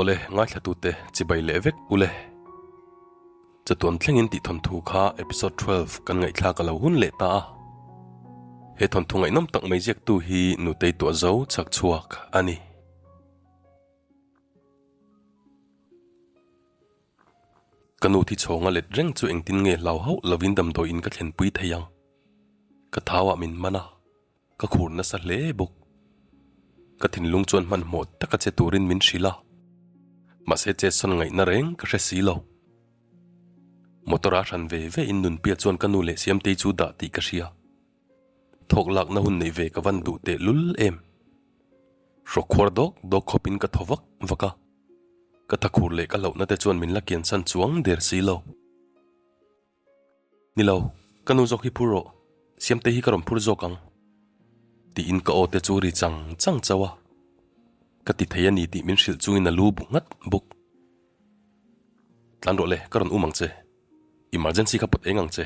Awle, ngaithlatute chibai leh vek ule. Chatuan thlengin tih thawnthu kha episode 12 kan ngaihthlak a lo hun leh ta a. He thawnthu ngaihnawm tak mai ziaktu hi Nutei Tuahzo chhak chhuak a ni. Ka nu thi chhawnga let reng chu engtin nge hlau hauh lovin damdawiin ka thlenpui thei ang. Ka thauah min man a, ka khur nasa hle bawk. Ka thinlung chuan hmanhmawh taka che turin min hrilh a, mahse chetsawn ngaihna reng ka hre si lo. Motor a hran ve ve in nunpia chuan ka nu leh Siamtei chu dah tih ka hria. Thawk lakna hun neih ve ka van duh teh lul em. Hrawk khuar dawk dawk khawpin ka thaw vak vak a, ka thakhur leh ka hlauhna te chuan min la kiansan chuang der si lo. Ni lo, ka nu zawk hi phur rawh, Siamtei hi ka rawn phur zawk ang, tiin ka aw te chu ri chang chang chauh a, ka ti thei a ni tih min hrilh chungin a lu bu nghat bawk. Tlan rawh le, ka rawn um ang che. Emergency kha pawt eng ang che.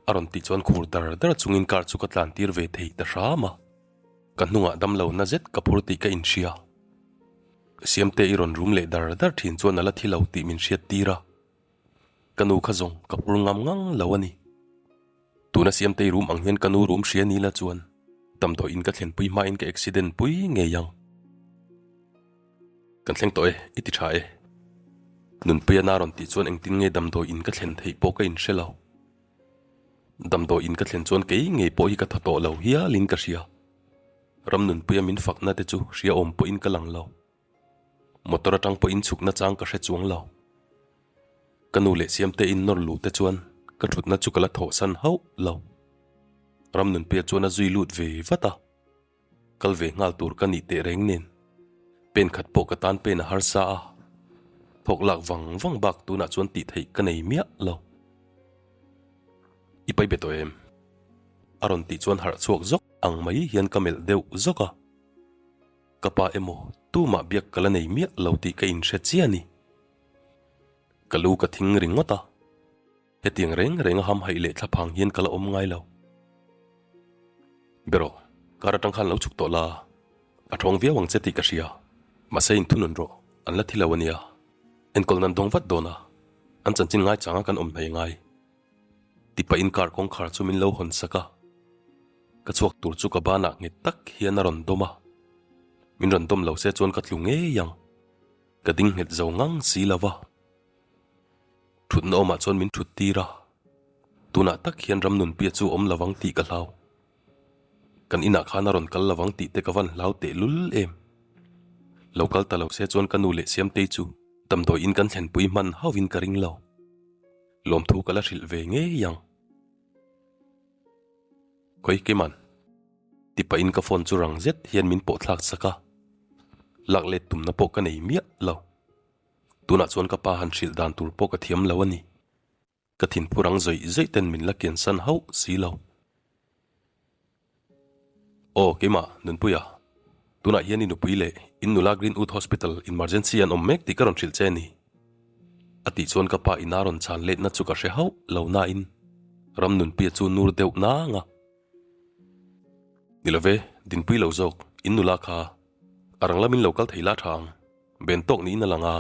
A rawn tih chuan khur dar dar chungin car chu ka tlan tir ve thei ta hram a. Ka hnungah damlo na zet ka phur tih ka inhria. Siamte i rawn rum leh dar dar thin chuan a la thi lo tih min hriat tir a. Ka nu kha zawng ka phur ngam ngang lo a ni. Tuna Siamtei rum ang hian ka nu rum hria ni la chuan damdawiin ka thlenpui hmain ka accident pui ngei ang. Kan thleng tawh e, i ti tha e. Nunpuia na rawn tih chuan engtin nge damdawiin ka thlen theih pawh ka inhre lo. Damdawiin ka thlen chuan kei ngei pawh hi ka tha tawh lo hialin ka hria. Ram Nunpuia min fakna te chu hria awm pawhin ka lang lo. Motor atang pawhin chhukna chang ka hre chuang lo. Ka nu leh Siamte in nawr luh te chuan ka thutna chu ka la thawhsan hauh lo. Ram Nunpuia chuan a zui lut ve vat a. Kal ve nghal tur ka nih teh reng nen pen khat pawh ka tan pen a harsa a, thawk lak vang vang bak tunah chuan tih theih ka nei miah lo. I pai be tawh em? A rawn tih chuan harh chhuak zawk ang mai hian ka melh deuh zawk a. Ka pa emaw tumah biak ka la nei miah lo tih ka inhre chiah a ni. Ka lu ka thing ringawt a. Hetiang reng reng a hamhaih leh thlaphang hian ka la awm ngai lo. Beraw, kar atang khan lo chhuk tawh la, a thawng viau ang che tih ka hria. Mahse inthunun rawh, an la thi lo a nia. Enkawl nan dawng vat dawn a, an chanchin ngaichang a kan awm hnai ngai. Tipahin car kawngkhar chu min lo hawn sak a. Ka chhuak tur chu ka banah nghet tak hian a rawn dawm a. Min rawn dawm lo se chuan ka tlu ngei ang. Ka ding nghet zo ngang si lo va. Thutna awmah chuan min thut tir a, tunah tak hian Ramnunpia chu awm lovang tih ka hlau. Kan inah khan a rawn kal lovang tih te ka van hlau teh lul em. Lo kal ta lo se chuan ka nu leh Siamtei chu damdawiin kan thlenpui hman hauhin ka ring lo. Lawmthu ka la hrilh ve ngei ang. Khawi Keiman? Ti pahin ka phone chu rang zet hian min pawh thlak sak a, lak let tumna pawh ka nei miah lo. Tunah chuan ka pa han hrilh dan tur pawh ka thiam lo a ni. Ka thinphur ang zawih zawih ten min la kiansan hauh si lo. Aw, keimah, Nunpuia. Tunah hian i nupui leh in nula Greenwood Hospital emergency an awm mek tih ka rawn hrilh che a ni. A tih chuan ka pa ina rawn chhan letna chu ka hre hauh lo nain ram Nunpuia chu nur deuh nang a. Ni love, dinpui lo zawk, in nula kha a rang lamin lo kal thei la tha ang. Ben tawk niin a lang a,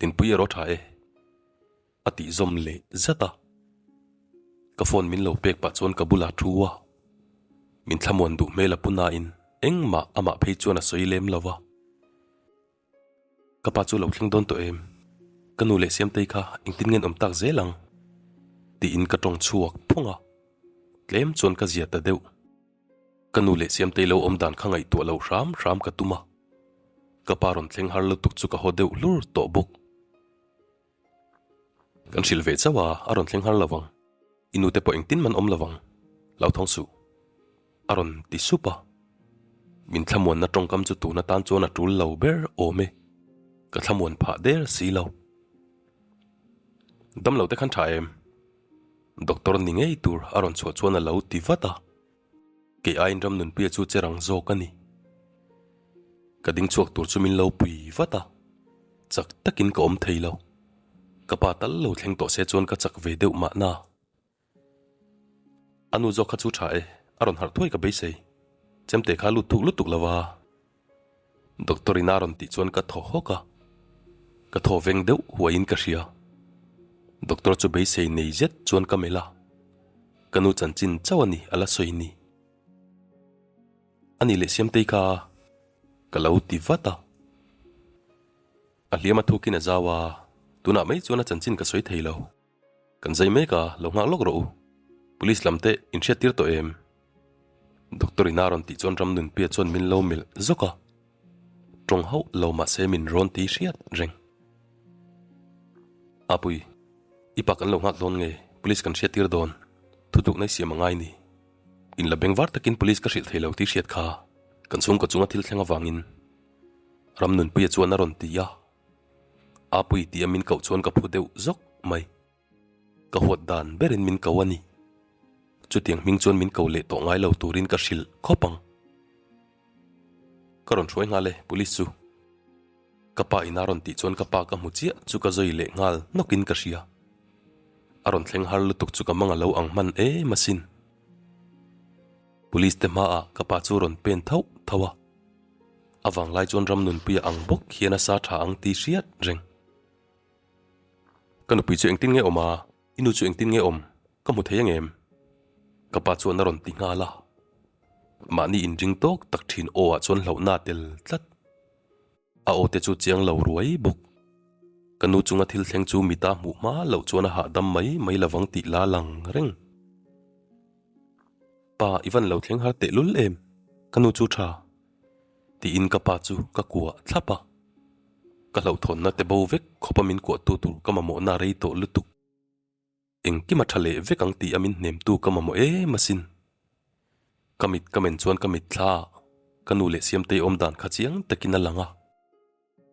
Dinpui erawh tha e, a tih zawm leh zat a. Ka phone min lo pek pah chuan ka bulah thu a, min thlamuan duh hmel a pu nain engmah amah phei chuan a sawi lem lo va. Ka pa chu lo thleng dawn tawh em? Ka nu leh Siamtei kha engtin nge an awm tak zel ang? tiin ka tawng chhuak phung a, tlem chuan ka zia ta deuh. Ka nu leh Siamtei lo awm dan kha ngaihtuah lo hram hram ka tum a, ka pa rawn thleng har lutuk chu ka haw deuh hlur tawh bawk. Kan hrilh ve chauh a, a rawn thleng har lo vang, i nute pawh engtin man awm lo vang, hlauthawng suh, a rawn ti sup a. Min thlamuanna tawngkam chu tun atan chuan a tul lo ber awm e, ka thlamuan phah der si lo. Damlo te khan tha em? Doctor ni ngei tur a rawn chhuah chuan a lo ti vat a. Kei aiin ram nunpuia chu che rang zawk a ni. Ka ding chhuak tur chu min lo pui vat a, chak takin ka awm thei lo. Ka pa tal lo thleng tawh se chuan ka chak ve deuh mahna. A nu zawk kha chu tha e, a rawn harh thuai ka beisei. Chemte kha lut thuk lutuk lo va. Doctor in a rawn tih chuan ka thaw hawk a, ka thaw veng deuh huaiin ka hria. Doctor chu beisei nei zet chuan ka melh a, ka nu chanchin chauh a ni a la sawi ni. A nih leh Siamtei kha ka lo ti vat a. A hliam a thukin a zau a, tunah mai chuan a chanchin ka sawi thei lo. Kan zai mek a, lo nghak lawk rawh u. Police lam te in hriat tir tawh em? Doctor in a rawn tih chuan Ramnunpia chuan min lo melh zawk a, tawng hauh lo mah se min rawn ti hriat reng. Apui, i pa kan lo nghak dawn nge police kan hriat tir dawn? Thutlukna i siam a ngai ni. In la bengvar takin police ka hrilh thei lo tih hriat kha kan chhungkaw chunga thil thleng avangin Ramnunpuia chuan a rawn ti a. Apui tia min koh chuan ka phu deuh zawk mai. Ka huat dan berin min ko a ni. Chutiang hming chuan min ko leh tawh ngai lo turin ka hrilh khawp ang. Ka rawn hruai nghal e, police chu. Ka pa in a rawn tih chuan ka pa ka hmu chiah chu ka zawi leh nghal hnawkin ka hria. A rawn thleng har lutuk chu ka mang a lo ang hman em asin. Police te hmaah ka pa chu rawn pen thauh thauh a. A vanglai chuan Ramnunpuia ang bawk hian a sa tha ang tih hriat reng. Ka nupui chu engtin nge awm a, i nu chu engtin nge awm, ka hmu thei angem? Ka pa chuan a rawn ti nghal a. Mahni inring tawk tak thin aw ah chuan hlauhna a tel tlat. A aw te chu chiang lo ruai bawk. Ka nu chunga thil thleng chu mita hmuh hma loh chuan a hahdam mai mai lovang tih la lang reng. Pa i van lo thleng har tehlul em? Ka nu chu tha. Tiin ka pa chu ka kuah thlap a. Ka hlauhthawnna te bo vek khawpa min kuahtu tur ka mamawhna rei tawh lutuk. Engkim a tha leh vek ang tih a min hnemtu ka mamawh em asin. Ka mit ka men chuan ka mit thla a, ka nu leh Siamtei awm dan kha chiang takin a lang a.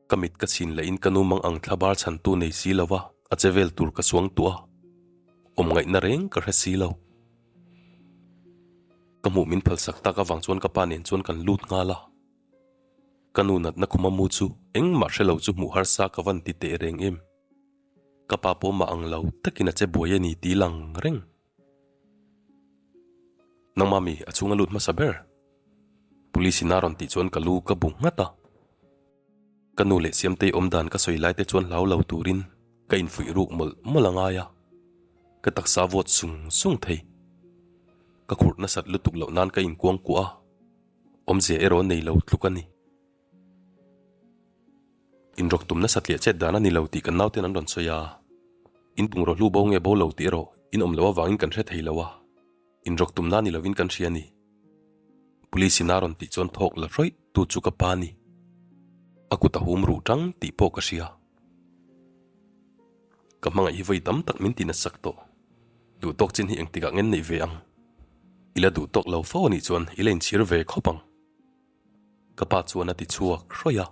Ka mit ka chhin leh in ka nu mang ang thla bar chhantu nei si lo va, a che vel tur ka suang tuah a, awm ngaihna reng ka hre si lo. Ka hmuh min phalsak tak avang chuan ka pa nen chuan kan lut nghal a. Ka nu natna khuma mu chu engmah hre lo chu hmuh harsa ka van ti teh reng em. Ka pa pawh mah ang lo takin a che buai a ni tih lang reng. Nangmah mi a chhung a lut hmasa ber. Police in a rawn tih chuan ka lu ka bu nghat a. Ka nu leh Siamtei awm dan ka sawi lai te chuan hlau lo turin ka infuih ruk mawlh mawlh a ngai a. Ka taksa vawt sung sung thei. Ka khurh nasat lutuk loh nan ka inkuang kuah a, awmzia erawh nei lo tluk a ni. Inrawk tum nasa tliah chet dan a ni lo tih kan nauten an rawn sawi a, in bungraw hlu bo nge bo lo tih erawh in awm loh avangin kan hre thei lo a, inrawk tumna ni lovin kan hria a ni. Police in a rawn tih chuan thawk la hrawih tu chu ka pa a ni. A kut a hum ruh tang tih pawh ka hria. Ka hmangaih hi vawi tam tak min ti nasak tawh. Duh tawk chin hi engtikah ngen neih ve ang? I la duh tawk lo fo a nih chuan i la inchhir ve khawp ang. Ka pa chuan a ti chhuak hrawih a,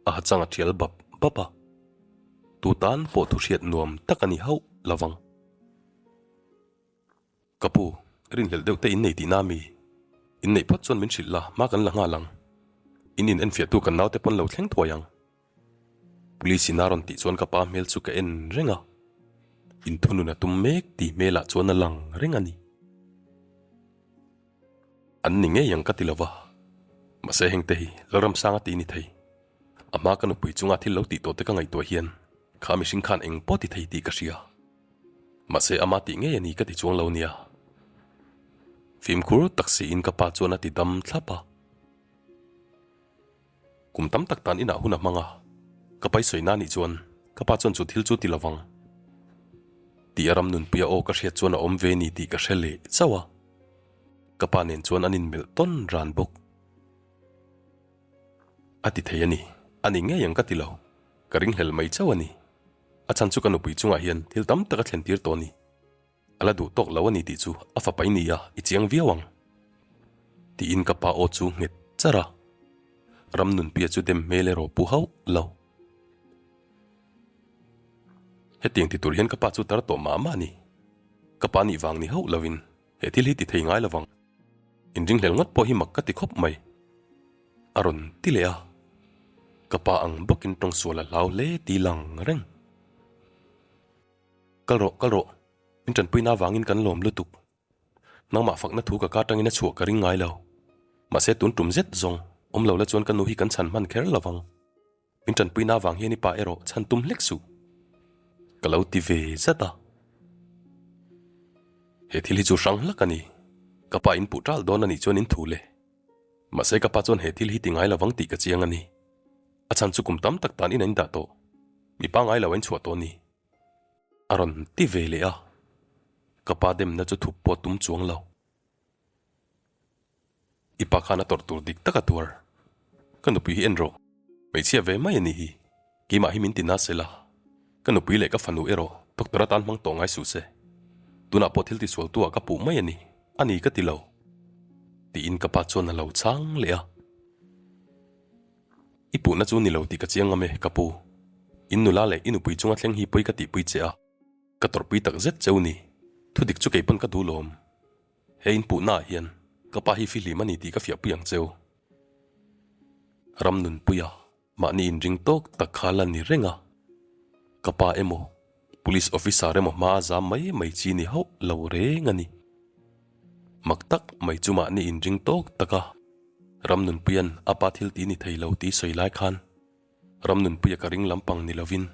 a ha chang a thial bap bap a, tu tan pawh thu hriat nuam tak a ni hauh lo vang. Ka pu, rinhlelh deuh te innei tihna mi? Inneih phawt chuan min hrilh la, hma kan la nghal ang. In in enfiahtu kan naute pawn lo thleng thuai ang. Police in a rawn tih chuan ka pa hmel chu ka en reng a, inthunun a tum mek tih hmelah chuan a lang reng a ni. An ni ngei ang ka ti lo va, mahse heng te hi Lalramsanga ti ni thei. A hma ka nupui chunga thil lo tih tawh te ka ngaihtuah hian kha mihring khan eng pawh ti thei tih ka hria. Mahse ama tih ngei a ni ka ti chuang lo nia. Fimkhur tak siin ka pa chuan a ti dam thlap a. Kum tam tak tan inah hun a hmang a, ka pai sawi na nih chuan ka pa chuan chu thil chu ti lovang. Tih a ram nunpuia aw ka hriat chuan a awm ve ni tih ka hre leh chauh a, ka pa nen chuan an inmelh tawn ran bawk. A ti thei a ni, a ni ngei ang ka ti lo, ka ringhlel mai chauh a ni. A chhan chu ka nupui chungah hian thil tam tak a thlen tir tawh a ni. A la duh tawk lo a ni tih chu a fapa i ni a, i chiang viau ang. Tiin ka pa aw chu nghet char a. Ramnunpia chu dem hmel erawh pu hauh lo. Hetiang ti tur hian ka pa chu tar tawh mah mah a ni. Ka pa nih vang ni hauh lovin he thil hi ti thei ngai lovang. Inringhlel ngawt pawh hi mak ka ti khawp mai. A rawn ti leh a. Ka pa ang bawkin tawngsual a hlau hle ti lang reng. Kal rawh, kal rawh. Min tanpuina avangin kan lawm lutuk. Nangmah fakna thu ka ka atangin a chhuah ka ring ngai lo. Mahse tun tum zet zawng, Awm lo la chuan ka nu hi kan chhan hman kher lo vang. Min tanpuina avang hian i pa erawh chhan tum hlek suh. Ka lo ti ve zat a. He thil hi chu hrang hlak a ni. Ka pa in puh ṭal dawn a nih chuan in thu le. Mahse ka pa chuan he thil hi ti ngai lo vang tih ka chiang a ni. A chhan chu kum tam tak tan in a indah tawh. Mi pangngai lo a inchhuah tawh a ni. A rawn ti ve leh a. Ka pa demna chu thup pawh tum chuang lo. I pa khan a tawrh tur dik tak a tuar. Ka nupui hi en rawh. Hmeichhia ve mai a nih hi. Keimah hi min ti na sela. Ka nupui leh ka fanu erawh doctor atan hmang tawh ngai suh se. Tunah pawh thil tisual tu ah ka puh mai a ni. A ni ka ti lo. Tiin ka pa chuan a lo chhang leh a. I puhna chu ni lo tih ka chiang ngam e, ka pu. In nula leh i nupui chunga thleng hi pawi ka tihpui che a. Ka tawrhpui tak zet cheu ni. Thudik chu kei pawn ka duh lawm. He inpuhna ah hian ka pa hi fihlim a ni tih ka fiahpui ang cheu. Ram nunpuia mahni inring tawk tak kha la ni reng a. Ka pa emaw Police officer emaw hma a zam mai mai chi ni hauh lo reng a ni. Mak tak mai chu mahni inring tawk tak a Ram nunpuia'n a pa thil ti ni thei lo tih sawi lai khan Ram nunpuia ka ring lampang ni lovin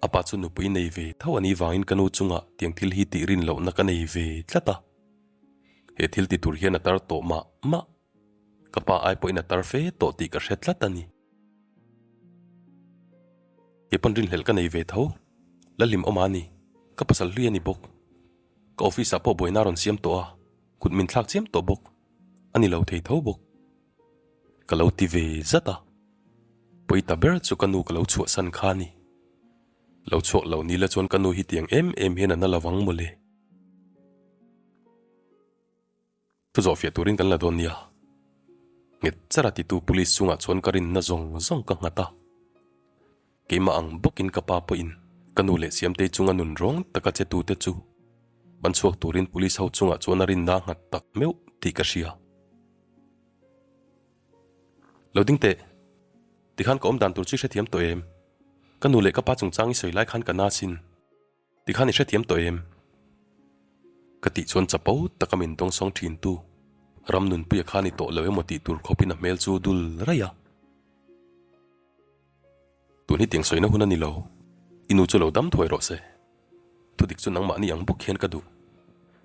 a pa chu nupui nei ve tho a nih vangin ka nu chungah tiang thil hi tih rin lohna ka nei ve tlat a. He thil ti tur hian a tar tawh mah mah. Ka pa ai pawhin a tar fe tawh tih ka hre tlat a ni. Kei pawn rinhlelh ka nei ve tho. Lalhlim awm a ni. Ka pasal hlui a ni bawk. Ka office ah pawh buaina a rawn siam tawh a, kut min thlak chiam tawh bawk. A ni lo thei tho bawk. Ka lo ti ve zat a. Pawi ta ber chu ka nu ka lo chhuahsan kha a ni. Lo chhuak lo ni la chuan ka nu hi tiang em em hian a na lovang mawle. Thu zawh fiah turin kan la dawn nia. Nghet chara titu police chungah chuan ka rinna zawng zawng ka nghat a. Keimah ang bawkin ka pa pawhin ka nu leh Siamtei chunga nun rawng taka che tute chu ban chhuak turin police ho chungah chuan a rinna a nghat tak meuh tih ka hria. Lo ding teh, tikhan ka awm dan tur chu i hrethiam tawh em? Ka nu leh ka pa chungchang i sawi lai khan ka na sin. Tikhan i hrethiam tawh em? Ka tih chuan chapo taka min dawngsawng thin tu ram nunpuia khan i tawh lo emaw tih tur khawpin a hmel chu dul raih a. Tun hi tiang sawina hun a ni lo, i nu chu lo dam thuai rawh se. Thudik chu nangmahni ang bawk hian ka duh.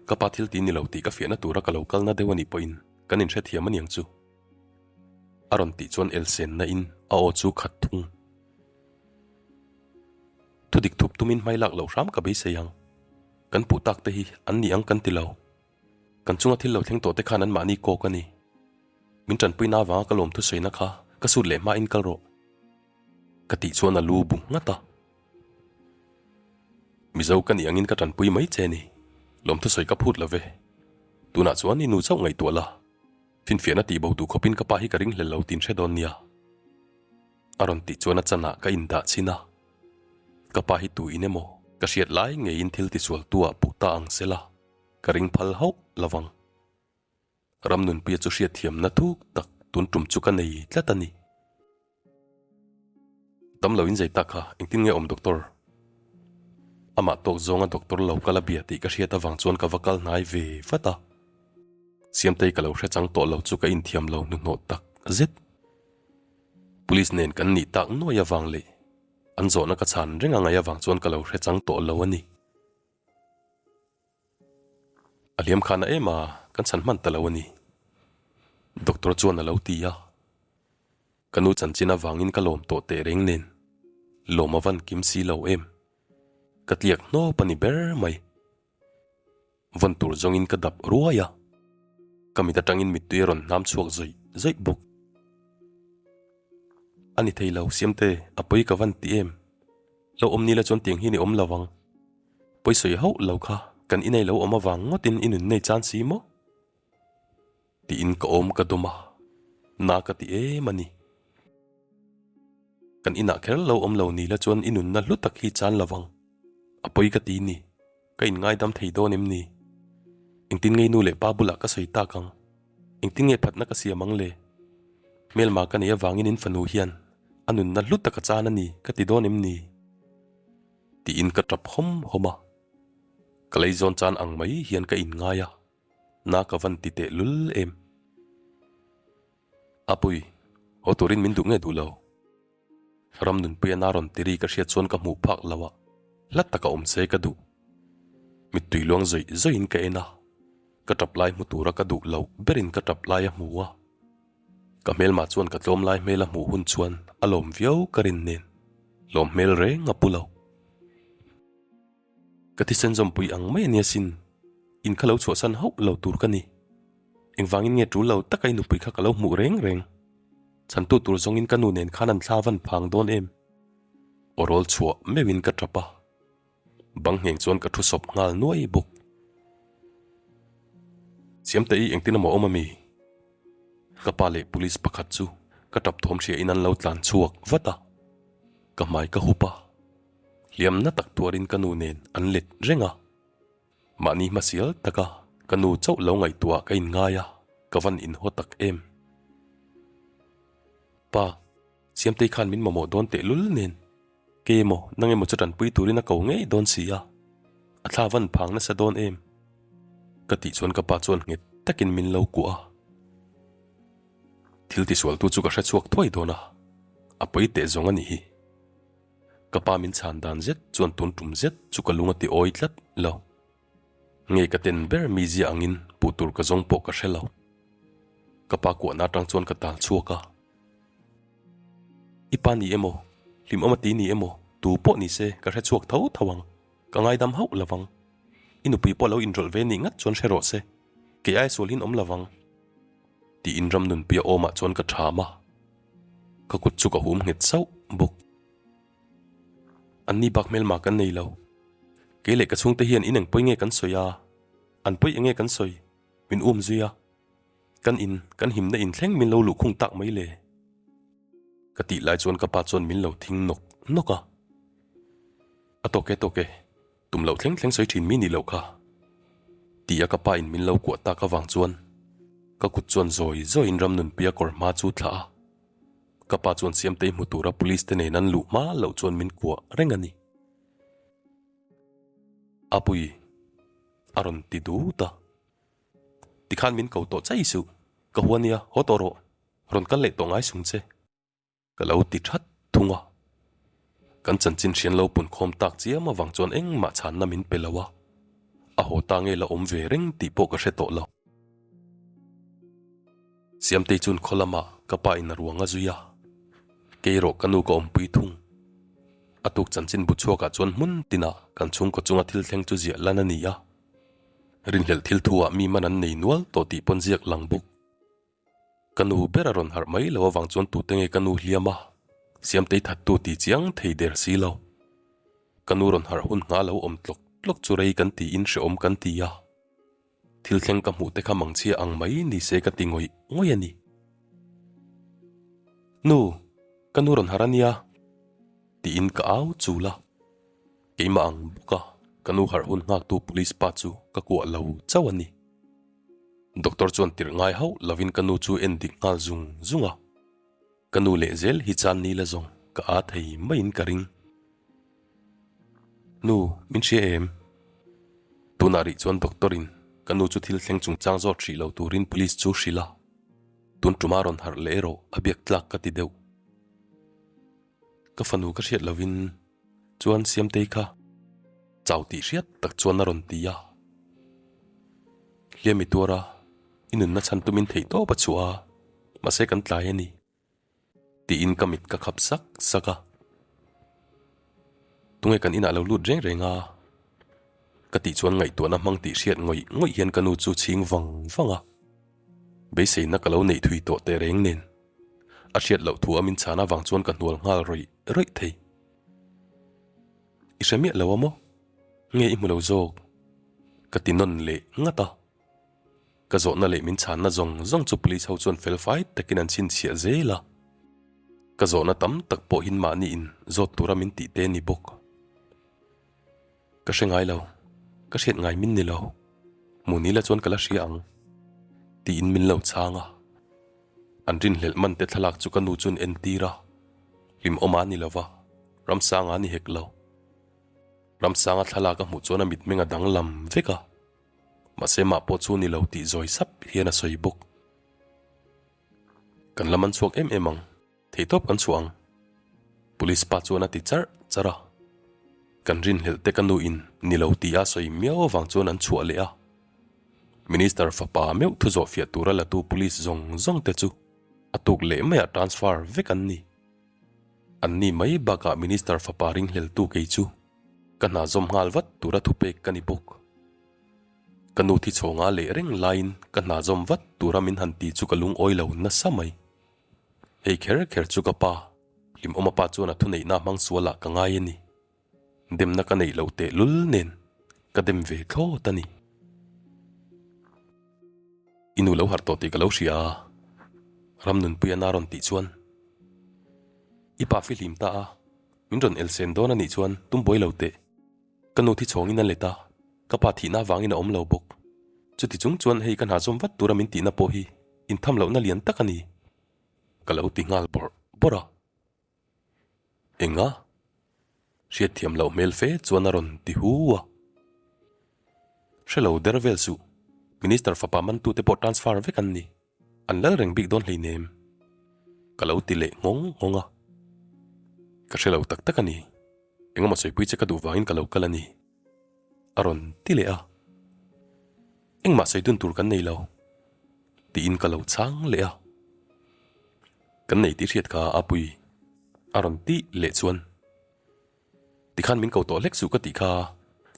Ka pa thil ti ni lo tih ka fiahna tura ka lo kalna deuh a nih pawhin kan inhrethiam a niang chu. A rawn tih chuan elsenna in a aw chu khat thung. Thudik thup tumin hmai lak loh hram ka beisei ang. Kan puh tak te hi an ni ang kan ti lo. Kan chunga thil lo thleng tawh te khan anmahni kawk a ni. Min tanpuina avanga ka lawm thusawina kha ka sut leh hmain kal rawh. Ka tih chuan a lu bu nghat a. Mizo ka nih angin ka tanpui mai che ni. Lawm thusawi ka phut lo ve. Tunah chuan i nu chauh ngaihtuah la. Finfiahna tih bo duh khawpin ka pa hi ka ringhlel lo tin hre dawn nia. A rawn tih chuan a chanah ka indah chhin a. Ka pa hi tu in emaw ka hriat lai ngeiin thil tisualtu ah puh ta ang sela ka ring phal hauh lovang. Ram nunpuia chu hriatthiamna thuk tak tun tum chu ka nei tlat a ni. Dam lo in zei tak kha engtin nge awm doctor? Amah tawk zawnga doctor lo kal a bia tih ka hriat avang chuan ka va kal hnai ve vat a. Siamtei ka lo hre chang tawh lo chu ka inthiam lo hnuhnawh tak zet. Police nen kan nih tak nuai avang leh an zawhna ka chhan reng a ngaih avang chuan ka lo hre chang tawh lo a ni. A hliam khan a em a, kan chhan hman ta lo a ni. Doctor chuan a lo ti a. Ka nu chanchin avangin ka lawm tawh teh reng nen, lawm a van kim si lo em. Ka tliak hnawp a ni ber mai. Vawn tur zawngin ka dap ruai a, ka mit atangin mittui a rawn hnam chhuak zawih zawih bawk. A ni thei lo, Siamte, a pawi ka van ti em? Lo awm ni la chuan tiang hi ni awm lo ang. Pawisawi hauh lo kha kan inei lo awm avang ngawtin i nun nei chan si maw? Tiin ka awm ka dawm a, na ka ti em a ni. Kan inah kher lo awm lo ni la chuan i nunna hlu tak hi chan lo vang. A pawi ka ti ni, ka inngaidam thei dawn em ni? Engtin nge nu leh pa bulah ka sawi tak ang? Engtin nge phatna ka siam ang le? Hmelma ka nei avangin in fanu hian a nunna hlu tak a chan a ni ka ti dawn em ni? Tiin ka tap hawm hawm a, ka leizawn chan ang mai hian ka inngai a. Na ka van ti teh lul em. Apui, Haw turin min duh nge duh lo? Ramnunpuia na rawn ti ri ka hriat chuan ka hmuh phak lo a, hla taka awm se ka duh. Mittui luang zawih zawihin ka en a, ka tap lai hmu tura ka duh loh berin ka tap lai a hmu a. Ka hmelmah chuan ka tlawm lai hmel a hmuh hun chuan a lawm viau ka rin nen, lawm hmel reng a pu lo. Ka thisen zawmpui ang mai a nia sin, in kha lo chhuahsan hauh lo tur ka ni. Engvangin nge tul lo taka i nupui kha ka lo hmuh reng reng? Chhantu tur zawngin ka nu nen khan an thla van phang dawn em? Aw rawl chhuah meuhin ka tap a, bang ngheng chuan ka thu sawp nghal nuai bawk. Siamte i engtin emaw awm a mi? Ka pa leh police pakhat chu ka tap thawm hria in an lo tlan chhuak vat a, ka hmai ka hup a. Hliamna tak tuarin ka nu nen an let reng a, mahni hmasial taka ka nu chauh lo ngaihtuah ka inngai a, ka van inhaw tak em. Pa, Siamtei khan min mamawh dawn tehlul nen, kei emaw nang emaw chu tanpui turin a ko ngei dawn si a, a thla van phang nasa dawn em? Ka tih chuan ka pa chuan nghet takin min lo kuah a. Thil tisualtu chu ka hrechhuak thuai dawn a, a pawi teh zawng a nih hi. Ka pa min chhan dan zet chuan tun tum zet chu ka lung a ti awi tlat lo. Nge ka ten ber mi zia angin puh tur ka zawng pawh ka hre lo. Ka pa kuahna atang chuan ka tal chhuak a. I pa ni emaw, hlimawm a ti ni emaw, tu pawh ni se ka hre chhuak tho tho ang. Ka ngaidam hauh lo vang. I nupui pawh lo inrawlh ve nih ngat chuan hre rawh se. Kei ai sualhin awm lo vang. Tiin ram nunpuia awmah chuan ka ṭham a. Ka kut chu ka hum nghet sauh bawk. Anni bak hmelma kan nei lo. Kei leh ka chhungte hian in engpawi nge kan sawi a, an pawi enge kan sawi, min um zui a. Kan in, kan himna in thleng min lo luhkhung tak mai le. Ka tih lai chuan ka pa chuan min lo thing nawk nawk a. A tawk e tawk e, tum loh thleng thleng sawi thin mi nih loh kha. Ti a ka pa in min lo kuah tak avang chuan ka kut chuan zawi zawiin Ramnunpuia kawr hma chu thlah a. Ka pa chuan Siamtei hmu tura police te nen an luh hma loh chuan min kuah reng a ni. Apui a rawn ti dut a. Tikhan min ko tawh chai suh, ka hua nia, haw tawh rawh, rawn kal leh tawh ngai sung che. Ka lo ti that thung a. Kan chanchin hrian lo pun khawm tak chiam avang chuan engmah chhanna min pe lo a, a haw ta nge la awm ve reng tih pawh ka hre tawh lo. Siamtei chuan khaw lamah ka pa in a ruang a zui a, kei erawh ka nu ka awmpui thung. A tuk chanchin bu chhuakah chuan hmun tinah kan chhungkaw chunga thil thleng chu ziah lan a ni a, rinhlelh thil thu ah mi man an nei nual tawh tih pawn ziak lang bawk. Ka nu ber a rawn harh mai lo avang chuan tute nge ka nu hliam a, Siamtei thattu ti chiang thei der si lo. Ka nu rawn harh hun hna lo awm tlawk tlawk chu rei kan tiin hrehawm kan ti a. Thil thleng ka hmuh te kha mangchhia ang mai ni se ka ti ngawih ngawih a ni. Nu, ka nu rawn harh a nia, tiin ka au chul a. Keimah ang bawk a, ka nu harh hun nghaktu police pa chu ka kuah lo chauh a ni. Doctor chuan tirh ngai hauh lovin ka nu chu en dik nghal zung zung a, ka nu leh zel hi chan ni la zawng ka aa thei maiin ka ring. Nu, min hria em? Tunah rih chuan doctor in ka nu chu thil thleng chungchang zawt hrih lo turin police chu hrilh a, tun tuma rawn harh leh erawh a biak tlak ka ti deuh. Ka fanu ka hriat lovin chuan Siamtei kha chau tih hriat tak chuan a rawn ti a. Hliam i tuar a, i nunna chhan tumin theih tawp a chhuah a, mahse kan tlai a ni. Tiin ka mit ka khap sak sak a. Tunge kan inah lo lut reng reng a? Ka tih chuan ngaihtuahna hmang tih hriat ngawih ngawih hian ka nu chu chhing vang vang a. Beiseina ka lo neih thui tawh teh reng nen. A hriat loh thu a min chhan avang chuan ka hnual nghal rawih rawih thei. I hre miah lo a maw? Nge i hmu lo zawk? Ka ti nawn leh ngat a. Ka zawhna leh min chhanna zawng zawng chu police ho chuan fel fai takin an chhinchhiah zel a. Ka zawhna tam tak pawhin mahni in zawt tura min tih te ni bawk. Ka hre ngai lo, ka hriat ngai min ni lo. Hmu ni la chuan ka la hria ang, tiin min lo chhang a. An rinhlelh man te thlalak chu ka nu chuan entir a, hlimawm a ni lo va, Ramsanga a ni hek lo. Ramsanga thlalak a hmuh chuan a mitmeng a danglam vek a, mahse mah pawh chu ni lo tih zawi sap hian a sawi bawk. Kan la man chhuak em em ang. Theihtawp kan chhuah ang. Police pa chuan a ti charh charh a. Kan rinhlelh te ka nu in ni lo tih a sawi miau avang chuan an chhuah leh a. Minister fapa meuh thu zawh fiah tura la tu police zawng zawng te chu a tuk leh maiah transfer vek an ni. An ni mai bakah Minister fapa ringhlel tu kei chu ka hna zawm nghal vat tura thupek ka ni bawk. Ka nu thi chhawnga leh reng laiin ka hna zawm vat tura min han ti chu ka lungawi lo nasa mai. Hei kher kher chu ka pa, Hlimawma pa chuan a thuneihna hmang sualah ka ngai a ni. Demna ka neih loh teh lul nen ka dem ve thlawt a ni. I nu lo harh tawh tih ka lo hria a, Ramnunpuia na rawn tih chuan i pa fihlim ta a, min rawn elsen dawn a nih chuan tum buai lo teh. Ka nu thi chhawngin a let a, ka pa thihna avangin a awm lo bawk. Chuti chung chuan hei ka hna zawm vat tura min tihna pawh hi intham lohna lian tak a ni. Ka lo ti nghal bawrh bawrh a. Enga? Hriatthiam loh hmel fe chuan a rawn ti hu a. Hre lo der vel suh, Minister fapa mantute pawh transfer vek an ni. An lal reng bik dawn hleinem. Ka lo ti leh nghawng nghawng a. Ka hre lo tak tak a ni. Engemaw sawipui che ka duh vangin ka lo kal a ni. A rawn ti leh a. Engmah sawi dun tur kan nei lo. Tiin ka lo chhang leh a. Kan nei tih hriat kha a pui. A rawn ti leh chuan. Tikhan min ko tawh hlek suh ka tih kha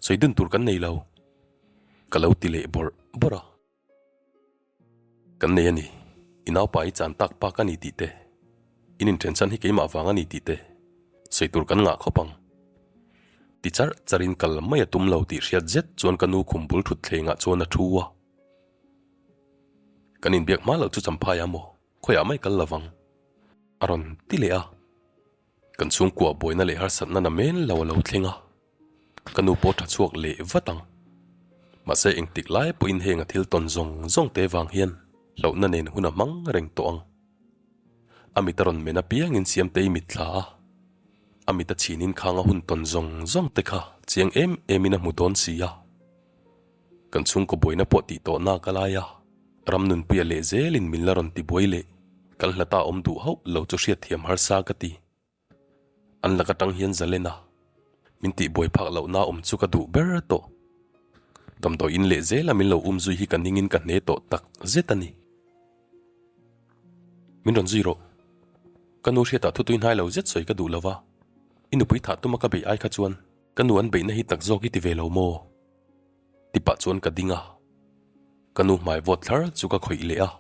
sawi dun tur kan nei lo. Ka lo ti leh bawrh bawrh a. Kan nei a ni. I naupa i chan tak pak a ni tih te, in inthen chhan hi keimah vang a ni tih te sawi tur kan ngah khawp ang. Ti charh charhin kal mai a tum lo tih hriat zet chuan ka nu khum bul thut thlengah chuan a thu a. Kan inbiak hma loh chu champhai a maw, khawiah mai kal lovang a rawn ti leh a. Kan chhungkua buaina leh harsatna na men lo a lo thleng a. Ka nu pawh tha chhuak leh vat ang. Mahse engtik lai pawhin heng a thil tawn zawng zawng te vang hian hlauhna nen hun a hmang reng tawh ang. A mit a rawn men apiangin Siamtei mit thla a, a mit a chhinin khang a hun tawn zawng zawng te kha chiang em emin a hmu dawn si a. Kan chhungkaw buaina pawh tih tawh nak a lai a, ram nunpuia leh zelin min la rawn ti buai leh kan hlata awm duh hauh lo chu hriatthiam harsa ka ti. An lak atang hian zalen a, min tih buai phak lohna awm chu ka duh ber tawh. Damdawi in leh zela min lo um zui hi ka ningin ka hne tawh tak zet a ni. Min rawn zui rawh. Ka nu hriatah thutui hnai lo zet sawi ka duh lo va, i nupui thah tuma ka beih ai kha chuan ka nu an beihna hi tak zawk i ti ve lo maw? Ti pah chuan ka ding a, ka nu hmai vawt thlar chu ka khawih leh a.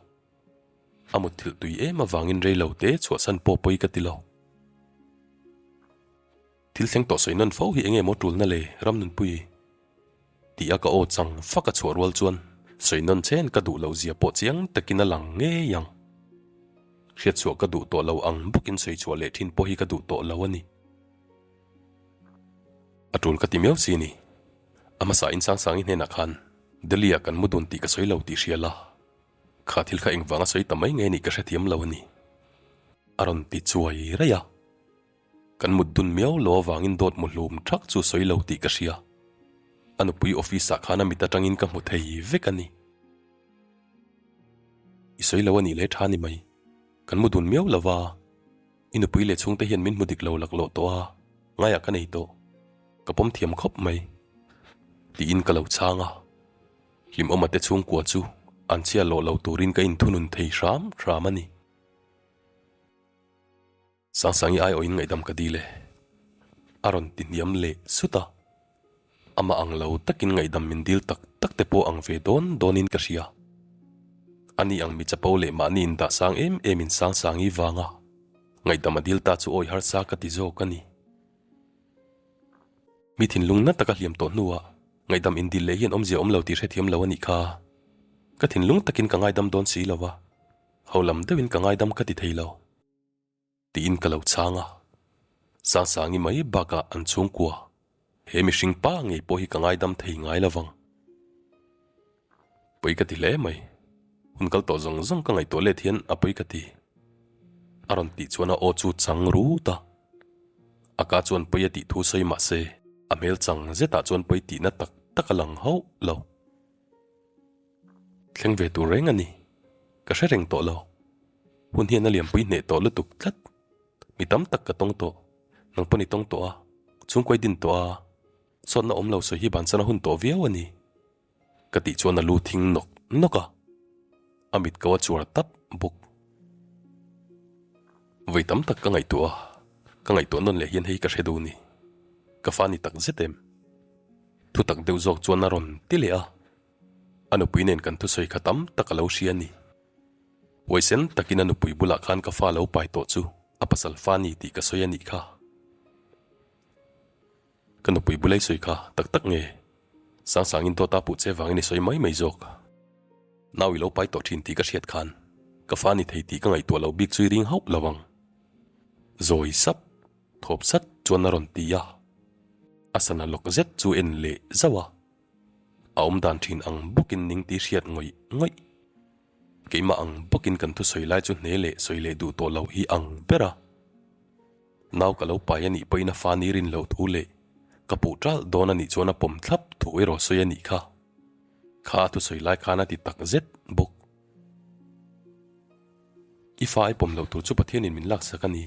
A mutthilh tui em avangin rei lo te chhuahsan pawh pawi ka ti lo. Thil thleng tawh sawi nawn fo hi enge maw tulna le Ramnunpui? Tih a ka aw chang fak a chhuah rual chuan sawi nawn chen ka duh loh zia pawh chiang takin a lang ngei ang. Hriatchhuah ka duh tawh lo ang bawkin sawi chhuah leh thin pawh hi ka duh tawh lo a ni. A tul ka ti miau si ni. A hmasa in Sangsangi hnenah khan Delhi ah kan mu dun tih ka sawi lo tih hria la. Kha thil kha engvanga sawi ta mai nge nih ka hrethiam lo a ni. A rawn ti chuai raih a. Kan mut dun miau lo avangin dawt mu hlum thak chu sawi lo tih ka hria. A nupui office ah khan a mit atangin ka hmu thei vek a ni. I sawi lo a nih leh tha ni mai. Kan mu dun miau lo va, i nupui leh chhungte hian min hmu dik lo laklawh tawh a, ngaiah ka nei tawh. Ka pawm thiam khawp mai. Tiin ka lo chhang a. Hlimawma te chhungkua chu an chhia lawh lo turin ka inthunun thei hram hram a ni. Sangsangi aiawhin ngaihdam ka dil e. A rawn ti hniam leh sut a. Amah ang lo takin ngaihdam min dil tak tak te pawh ang ve dawn dawnin ka hria. Ani ang mi chapo leh mahni indah sang em emin Sangsangi vanga ngaihdam a dil ta chu awi harsa ka ti zawk a ni. Mi thinlung na taka hliam tawh hnuah ngaihdam indil leh hian awmzia awm lo tih hrethiam lo a nih kha. Ka thinlung takin ka ngaidam dawn si lo va, ho lam deuhin ka ngaidam ka ti thei lo. Tiin ka lo chhang a. Sangsangi mai bakah an chhungkua, he mihring pa ngei pawh hi ka ngaidam thei ngai lo vang. Pawi ka ti hle mai. Hun kal tawh zawng zawng ka ngaihtuah let hian a pawi ka ti. A rawn tih chuan a aw chu chang rut a. A ka chuan pawi a tih thu sawi mah se, a hmel chang zetah chuan pawi tihna tak tak a lang hauh lo. Thleng ve tur reng a ni. Ka hre reng tawh lo. Hun hian a liampui hneh tawh lutuk tlat. Mi tam tak ka tawng tawh, nang pawn i tawng tawh a, chhungkaw i din tawh a, sawtna awm lo sawi hi bansan a hun tawh viau a ni. Ka tih chuan a lu thing nawk nawk a, a mit ko a chuar tap bawk. Vawi tam tak ka ngaihtuah a, ka ngaihtuah nawn leh hian hei ka hre duh ni. Ka fa ni tak zet em? Thu tak deuh zawk chuan a rawn ti leh a, a nupui nen kan thusawi kha tam tak a lo hria a ni. Huaisen takin a nupui bulah khan ka fa lo pai tawh chu a pasal fa ni tih ka sawi a nih kha. Ka nupui bula i sawi kha tak tak nge? Sangsangin dawt a puh che vangin i sawi mai mai zawk. Nau i lo pai tawh thin tih ka hriat khan ka fa ni thei tih ka ngaihtuah loh bik chu i ring hauh lo ang. Zawi sap thawp sat chuan a rawn ti a, a sana lawk zet chu en leh zauh a. A awm dan thin ang bawkin ning tih hriat ngawih ngawih. Keimah ang bawkin kan thusawi lai chu hne leh sawi leh duh tawh lo hi ang ber a. Nau ka lo pai a nih pawhin a fa ni rin loh thu leh ka puh ṭalh dawn a nih chuan a pawm thlap thu erawh sawi a nih kha. Kha a thusawi lai khan a ti tak zet bawk. I fa i pawm loh tur chu Pathianin min laksak a ni.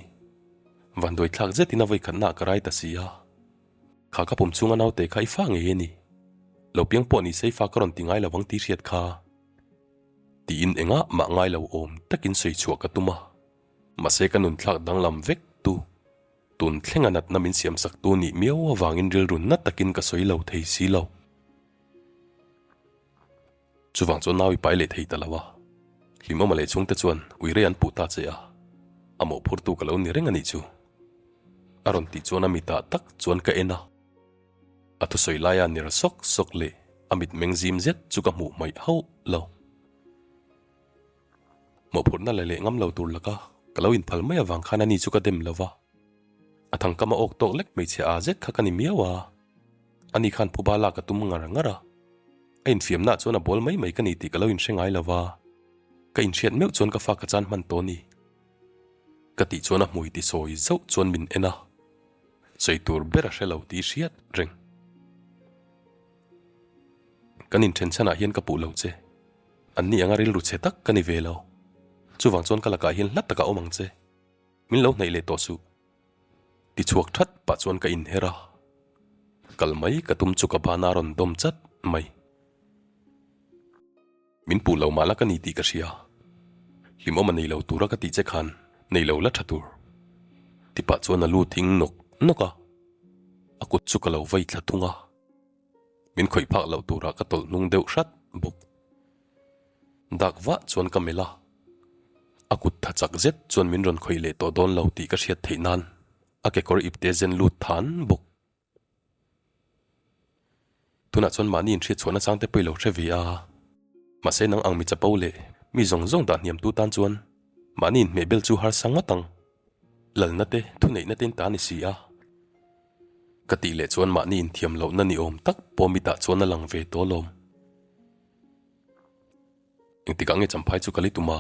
Vanduai thlak zetin a vawikhatnaah ka rai ta si a. Kha ka pawm chhunga naute kha i fa ngei a ni. Lo piang pawh ni se i fa ka rawn ti ngai lo ang tih hriat kha. Tiin engah mah ngai lo awm takin sawi chhuah ka tum a. Mahse ka nun thlak danglam vek tu, tun thlenga natna min siam sak tu nih miau avangin rilru na takin ka sawi lo thei si lo. Chuvang chuan nau i pai leh thei ta lo a, hlimawma leh chhungte chuan uire an puh ta che a, a mawhphurtu ka lo ni reng a nih chu. A rawn tih chuan a mitah tak chuan ka en a, a thusawi laia ner sawk sawk leh a mitmeng zim zet chu ka hmuh hmaih hauh lo. Mawhphurhna la leh ngam lo tur laka ka lo inphal mai avang khan ani chu ka dem lo va, a thangkam a awk tawk lek hmeichhe aa zet kha ka ni miau a, ani khan phuba lak a tum ngar ngar a, a infiamnaah chuan a bawl mai mai ka ni tih ka lo inhre ngai lo va, ka inhriat meuh chuan ka fa ka chan hman tawh ni. Ka tih chuan a hmui ti sawi zauh chuan min en a, sawi tur ber a hre lo tih hriat reng. Kan inthen chhanah hian ka puh lo che. An ni anga rilru chhe tak ka ni ve lo. Chuvang chuan ka lakah hian hla takah awm ang che. Min lo hnaih leh tawh suh. Ti chhuak that pah chuan ka inher a. Kal mai ka tum chu ka bana rawn dawm chat mai. Min puh lo mah la ka ni tih ka hria. Hlimawm a nei lo tura ka tih che khan nei lo la tha tur. Ti pah chuan a lu thing nawk nawk a. A kut chu ka lo vei thla thung a. Min khawih phak loh turah ka tawlh hnung deuh hrat bawk. Dak vah chuan ka melh a, a kut tha chak zet chuan min rawn khawih leh tawh dawn lo tih ka hriat theih nan a kekawr ipte zen lut than bawk. Tunah chuan mahni inhriat chhuahna chang te pawh i lo hre ve a, mahse nang ang mi chapo leh mi zawng zawng dah hniam tu tan chuan mahni inhmehbel chu harsa ngawt ang. Lalna te thuneihna te in ta ni si a. Ka tih leh chuan mahni inthiam lohna ni awm tak pawh mitah chuan a lang ve tawh alawm. Engtikah nge champhai chu ka li tum a?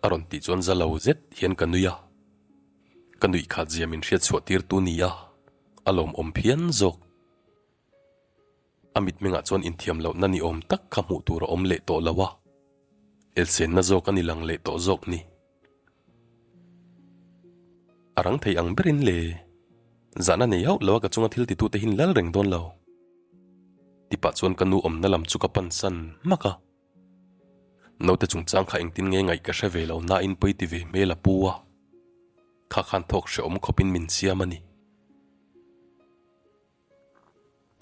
A rawn tih chuan za lo zet hian ka nui a. Ka nuih khat zia min hriat chhuah tir tu ni a, a lawmawm phian zawk. A mitmengah chuan inthiam lohna ni awm tak kha hmuh tur a awm leh tawh lo a, elsenna zawk a ni lang leh tawh zawk ni. A rang thei ang berin le, zahna nei hauh lo a ka chunga thil titute hin lal reng dawn lo. Tipah chuan ka nu awmna lam chu ka pansan hmak a. Naute chungchang kha engtin nge ngaih ka hre ve lo nain pawi ti ve hmel a pu a, kha khan thawk hrehawm khawpin min siam a ni.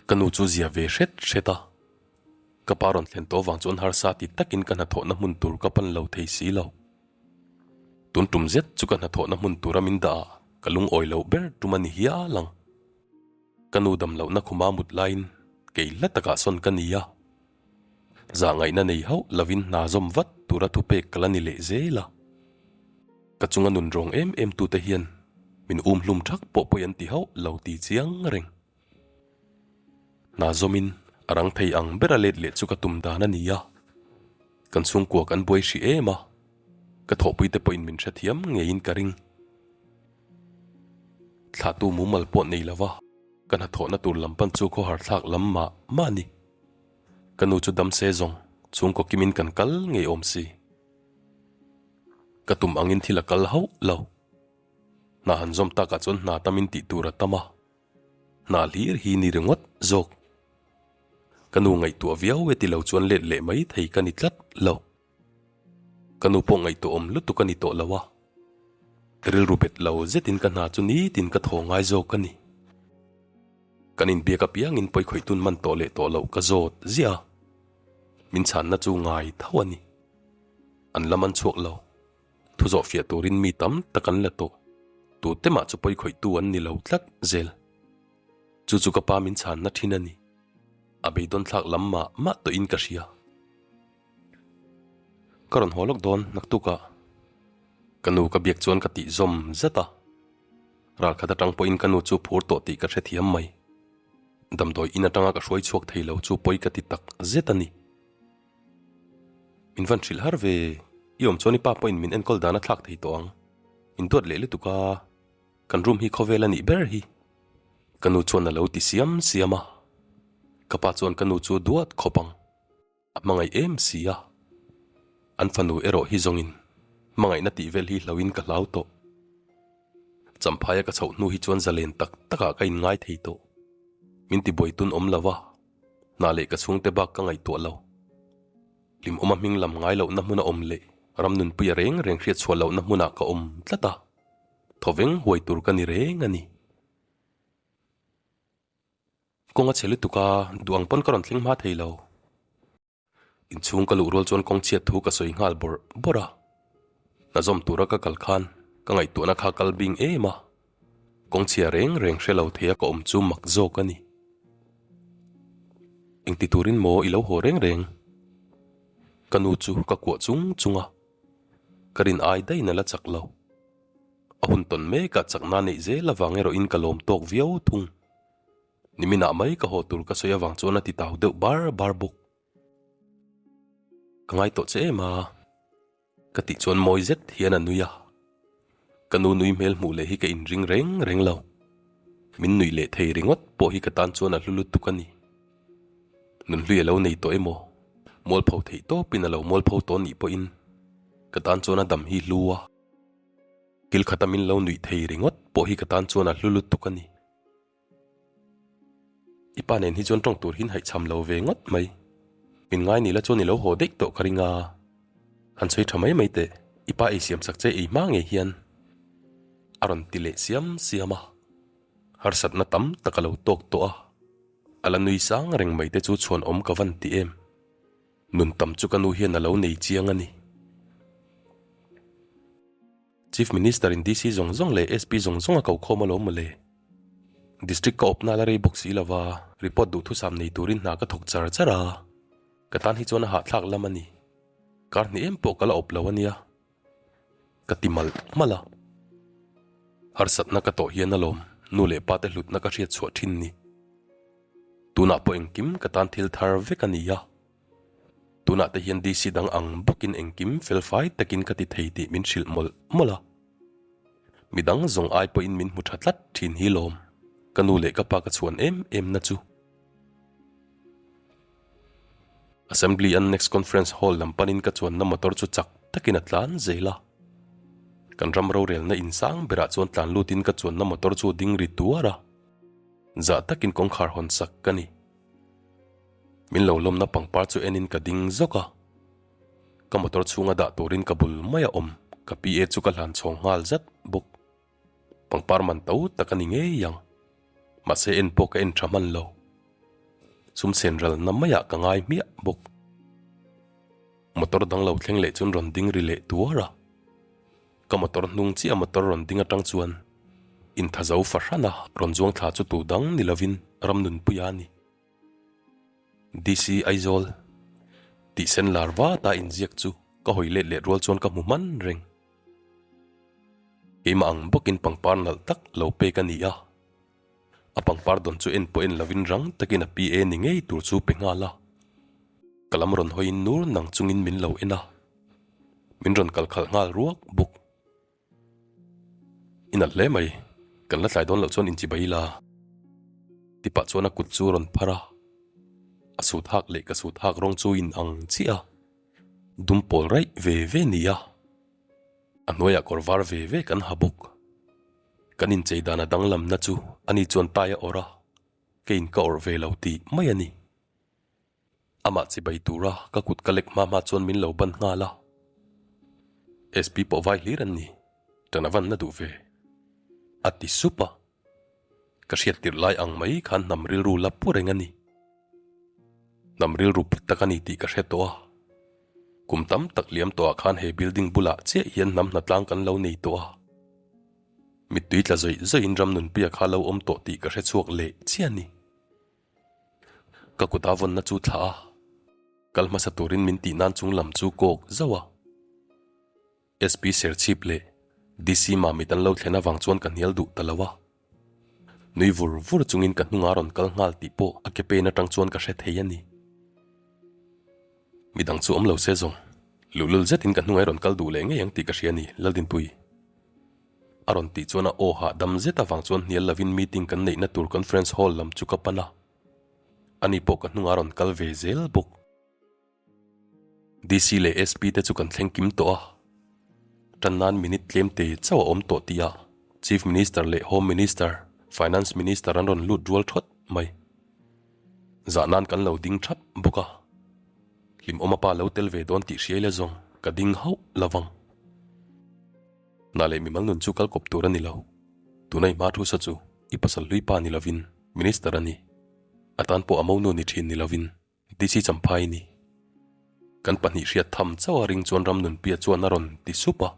Ka nu chu zia ve hret hret a, ka pa rawn thlen tawh vang chuan harsa ti takin ka hnathawhna hmun tur ka pan lo thei si lo. Tun tum zet chu ka hnathawhna hmun tura min dah ah ka lungawi loh ber tum a ni hial ang. Ka nu dam lohna khuma mut laiin kei hla takah sawn ka ni a, zahngaihna nei hauh lovin hna zawm vat tura thupek ka la ni leh zel a. Ka chunga nun rawng em em tute hian min um hlum thak pawh pawi an ti hauh lo ti chiang reng. Hna zawmin a rang thei ang bera let leh chu ka tum dan a ni a, kan chhungkua kan buai hrih em a, ka thawhpuite pawhin min hrethiam ngeiin ka ring. Thlahtu mumal pawh nei lova ka hnathawhna tur lam pan chu khawhar thlak lam mah mah a ni. Ka nu chu dam se zawng chhungkaw kimin kan kal ngei awm si. Ka tum angin thil a kal hauh lo. Hna han zawm takah chuan hna tamin tih tur a tam a, hna hlir hi ni ringawt zawk. Ka nu ngaihtuah viau e ti lo chuan let leh mai thei ka ni tlat lo. Ka nu pawh ngaihtuah awm lutuk a ni tawh lo a, rilru bet lo zetin ka hna chu nitin ka thaw ngai zawk a ni. Kan inbiak apiangin pawikhawih tun man tawh leh tawh loh ka zawt ziah a, min chhanna chu ngai tho a ni. An lam an chhuak lo. Thu zawh fiah turin mi tam tak an la tawh. Tute mah chu pawikhawihtu an ni lo tlat zel. Chu chu ka pa min chhanna thin a ni. A beidawn thlak lam mah mah tawhin ka hria. Ka rawn haw lawk dawn naktukah. Ka nu ka biak chuan ka tih zawm zat a. Ralkhat atang pawhin ka nu chu phur tawh tih ka hrethiam mai. Damdawi in atanga ka hruai chhuak thei lo chu pawi ka ti tak zet a ni. Min van hrilh har ve, i awm chuan i pa pawhin min enkawl dan a thlak thei tawh ang. Min duat leh lutuk a, kan room hi khawvel a nih ber hi. Ka nu chuan a lo ti siam siam a, ka pa chuan ka nu chu duat khawp ang. A hmangaih em si a, an fanu erawh hi zawngin hmangaihna tih vel hi hlauhin ka hlau tawh. Champhaia ka chhoh hnu hi chuan zalen tak takah ka inngai thei tawh. Min tibuai tun awm lo va, hna leh ka chhungte bak ka ngaihtuah lo. Hlimawma hming lam ngai lohna hmuna awm leh ram nunpuia reng reng hriat chhuah lohna hmunah ka awm tlat a, thawveng huai tur ka ni reng a ni. Kawng a chhe lutuk a, duh ang pawn ka rawn thleng hma thei lo. Inchhung ka luh rual chuan kawng chhiat thu ka sawi nghal bawrh bawrh a. Hna zawm tura ka kal khan ka ngaihtuahna kha kal bing em a. Kawng chhia reng reng hre lo thei a ka awm chu mak zawk a ni. Engti turin maw i lo haw reng reng? Ka nu chu ka kuah chung chung a, ka rin ai daih in a la chak lo. A hun tawn mekah chakna neih zel avang erawhin ka lawm tawk viau thung. Niminah mai ka haw tur ka sawi avang chuan a ti tau deuh bar bar bawk. Ka ngai tawh che em a? Ka tih chuan mawi zet hian a nui a. Ka nu nui hmel hmuh leh hi ka inring reng reng lo. Min nuih leh thei ringawt pawh hi ka tan chuan a hlu lutuk a ni. Nunhlui a lo nei tawh emaw? Mualpho theih tawpin a lo mualpho tawh nih pawhin ka tan chuan a dam hi hlu a. Thil khata min lo nuih thei ringawt pawh hi ka tan chuan a hlu lutuk a ni. I pa nen hi chuan tawng tur hin haihchham lo ve ngawt mai. Min ngai ni la chuan i lo haw daih tawh ka ring a. Han sawi tha mai mai teh, i pa ei siam sak che ei hma ngei hian a rawn ti leh siam siam a. Harsatna tam tak a lo tawk tawh a, a la nui sang reng mai te chu chhuanawm ka van ti em. Nun tam chu ka nu hian a lo nei chiang a ni. Chief Minister in DC zawng zawng leh SP zawng zawng a ko khawm alawm mawle. District ka awpna la rei bawk si lova, report duhthusam nei turin hna ka thawk char char a, ka tan hi chuan a hahthlak lam a ni. Kar hnih em pawh ka la awp lo a nia. Ka ti malh malh a. Harsatna ka tawh hian alawm nu leh pa te hlutna ka hriat chhuah thin ni. Tunah pawh engkim ka tan thil thar vek a ni a. Tunah te hian DC dang ang bawkin engkim felfai takin ka ti thei tih min hrilh mawlh mawlh a. Midang zawng ai pawhin min hmu tha tlat thin hi lawm ka nu leh ka pa ka chhuan em em na chu. Assembly Annex Conference Hall lam panin ka chuanna motor chu chak takin a tlan zel a. Kan ram rorelna insang berah chuan tlan lutin ka chuanna motor chu ding ri tuar a. Zah takin kawngkhar hawn sak ka ni. Min lo lawmna pangpar chu enin ka ding zawk a, ka motor chhunga dah turin ka bul mai a awm, ka PA chu ka hlan chhawng nghal zat bawk. Pangpar man to tak a ni ngei ang, mahse en pawh ka en tha hman lo. Sum sen ralna maiah ka ngai hmiah bawk. Motor dang lo thleng leh chuan rawn ding ri leh tuar a, ka motor hnung chiah motor rawn ding atang chuan inthazo fahrana rawn zuang thla chu tu dang ni lovin Ramnunpuia a ni. DC Aizawl tih sen lar vat a inziak chu ka hawi let leh rual chuan ka hmu hman reng. Keimah ang bawkin pangpar nalh tak lo pek a ni a. A pangpar dawn chu en pawh en lovin rang takin a PA ni ngei tur chu pe nghal a. Ka lam rawn hawiin nur nang chungin min lo en a. Min rawn kal khalh nghal ruak bawk. I nalh hle mai, kan la tlai dawn loh chuan inchibai ila. Ti pah chuan a kut chu a rawn phar a, a sut hak leh ka sut hak rawng chu in ang chiah a, dum pawl raih ve ve ni a, a hnuaiah kawr var ve ve kan ha bawk. Kan inchei dan a danglamna chu ani chuan tai a awrh a, keiin ka awrh ve lo tih mai a ni. Amah chibai tura ka kut ka lek hma hma chuan min lo ban nghal a. SP pawh vai hlir an ni, ṭan a van na duh ve. A ti sup a. Ka hriat tirh lai ang mai khan hnam rilru la pu reng a ni. Hnam rilru put tak a ni tih ka hre tawh a. Kum tam tak liam tawhah khan he building bulah chiah hian hnam hnatlang kan lo nei tawh a. Mittui tla zawih zawihin ram nunpuia kha lo awm tawh tih ka hre chhuak leh chiah a ni. Ka kut a vawnna chu thlah a, kal hmasa turin min tih nan chung lam chu kawk zauh a. SP Serchhip leh DC Mamit an lo thlen avang chuan ka hnial duh ta lo a. Nui vur vur chungin ka hnungah rawn kal nghal tih pawh a ke pen atang chuan ka hre thei a ni. Midang chu awm lo se zawng, luhlul zetin ka hnungah i rawn kal duh leh ngei ang tih ka hria a ni, Laldinpui. A rawn tih chuan a aw hahdam zet avang chuan hnial lovin meeting kan neihna tur conference hall lam chu ka pan a. Ani pawh ka hnungah a rawn kal ve zel bawk. DC leh SP te chu kan thleng kim tawh a. Tan nan minute tlem te chauh a awm tawh tih ah Chief Minister leh Home Minister, Finance Minister an rawn lut rual thawt mai. Zah nan kan lo ding thap bawk a. Hlimawma pa lo tel ve dawn tih hriai la zawng ka ding hauh lovang. Hna leh mimal nun chu kal kawp tur a ni lo. Tuna i hma thu sa chu i pasal hlui pa ni lovin Minister a ni. A tan pawh a monu ni thin ni lovin DC Champhai ni. Kan pahnih hriat tham chauh a ring chuan Ramnunpia chuan a rawn ti sup a.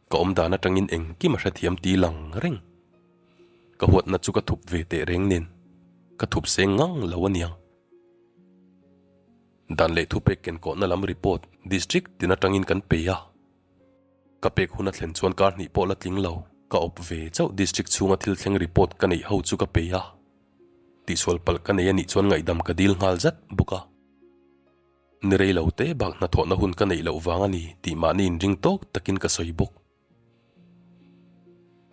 Ka awm dan atangin engkim a hrethiam ti lang reng. Ka huatna chu ka thup ve teh reng nen ka thup seng ngang lo aniang. Dan leh thupek kenkawhna lam report district tin atangin kan pe a. Ka pek hun a thlen chuan kar hnih pawh la tling lo, ka awp ve chauh district chhunga thil thleng report ka neih ho chu ka pe a. Tihsual palh ka nei a nih chuan ngaihdam ka dil nghal zat bawk a. Ni rei lo te bak hnathawhna hun ka neih loh vang a ni tih mahni inring tawk takin ka sawi bawk.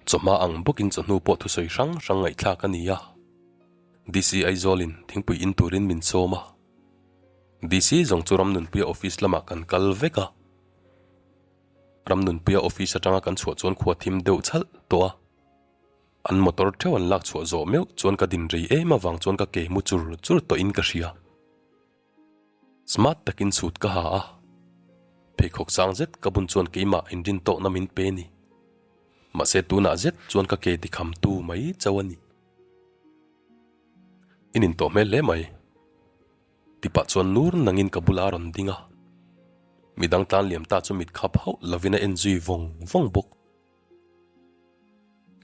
Chawhma ang bawkin chawhnu pawh thusawi hrang hrang ngaihthlak a ni a. DC Aizawlin thingpui in turin min sawm a. DC zawng chu Ramnunpuia office lamah kan kal vek a. Ramnunpuia office atanga kan chhuah chuan khua thim deuh chhalh tawh a. An motor theuh an lak chhuah zawh meuh chuan ka din rei em avang chuan ka ke mu chur chur tawhin ka hria. Smart takin suit ka ha a, pheikhawk sang zet ka bun chuan keimah inrin tawhna min pe ni. Mahse tunah zet chuan ka ke tikham tu mai chauh a ni. I nin tawh hmel hle mai. Tipah chuan nur nangin ka bulah a rawn ding a. Midang tlan liam ta chu mit khap hauh lovin a en zui vawng vawng bawk.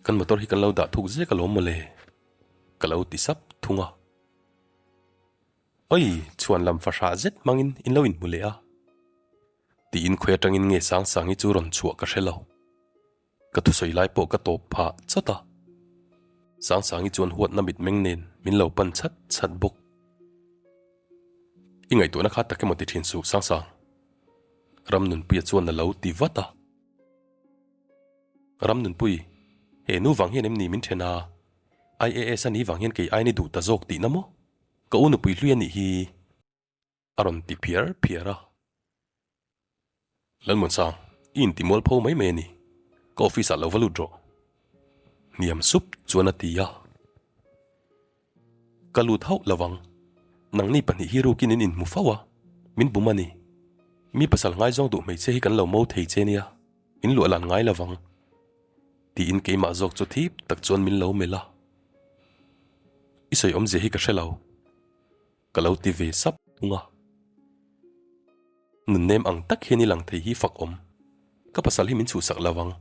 Kan motor hi kan lo dah thuk zek alawm mawle, ka lo ti sap thung a. Oi, chhuan lam fahrah zet hmangin in lo inhmu leh a. Tiin khawi atangin nge Sangsangi chu rawn chhuah ka hre lo. Ka thusawi lai pawh ka tawp phah chawt a. Sangsangi chuan huatna mitmeng nen min lo pan chat chat bawk. I ngaihtuahna kha tak emaw ti thin suh Sangsang. Ramnunpuia chuan a lo ti vat a. Ramnunpui, he nu vang hian em ni min then a? IAS a nih vang hian kei aini duh ta zawk tihna maw? Ka u nupui hlui a nih hi. A rawn ti phiar phiar a. Lalmuansang, i inti mual pho mai mai a ni. Ka office ah lo va lut rawh. Hniam sup chuan a ti a. Ka lut hauh lo ang. Nangni pahnih hi rukin in inhmu fo a, min bum a ni. Mi pasal ngaizawng duh hmeichhia hi kan lo mo thei che nia, min luah lan ngai lo vang. Tiin keimah zawk chu thip tak chuan min lo melh a. I sawi awmzia hi ka hre lo. Ka lo ti ve sap thung a. Nunnem ang tak hian i lang thei hi fak awm. Ka pasal hi min chhuhsak lo vang.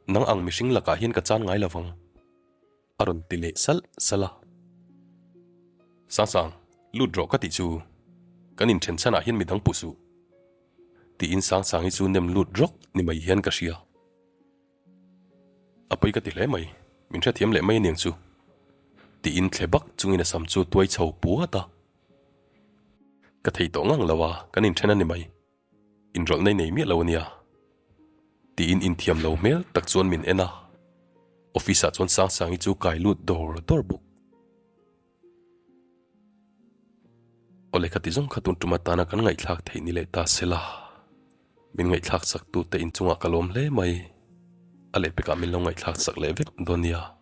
Nang ang mihring lakah hian ka chan ngai lo vang. A rawn ti leh salh salh a. Sangsang, lut rawh ka tih chu. Kan inthen chhanah hian midang puh suh. Tiin Sangsangi chu nem lut rawk ni mai hian ka hria. A pawi ka ti hle mai, min hrethiam leh mai aniang chu. Tiin thle bak chungin a sam chu tuai chho puat a. Ka thei tawh ngang lo a, kan inthen a ni mai. Inrawlh nei nei miah lo ania. Tiin inthiam lo hmel tak chuan min en a. Office ah chuan Sangsangi chu kai lut dawr dawr bawk. Awle khati zawng kha tun tum atana kan ngaihthlak theih ni leh ta sela. Min ngaihthlak sak tute inchungah ka lawm hle mai. A lehpekah min lo ngaihthlak sak leh vek dawn nia.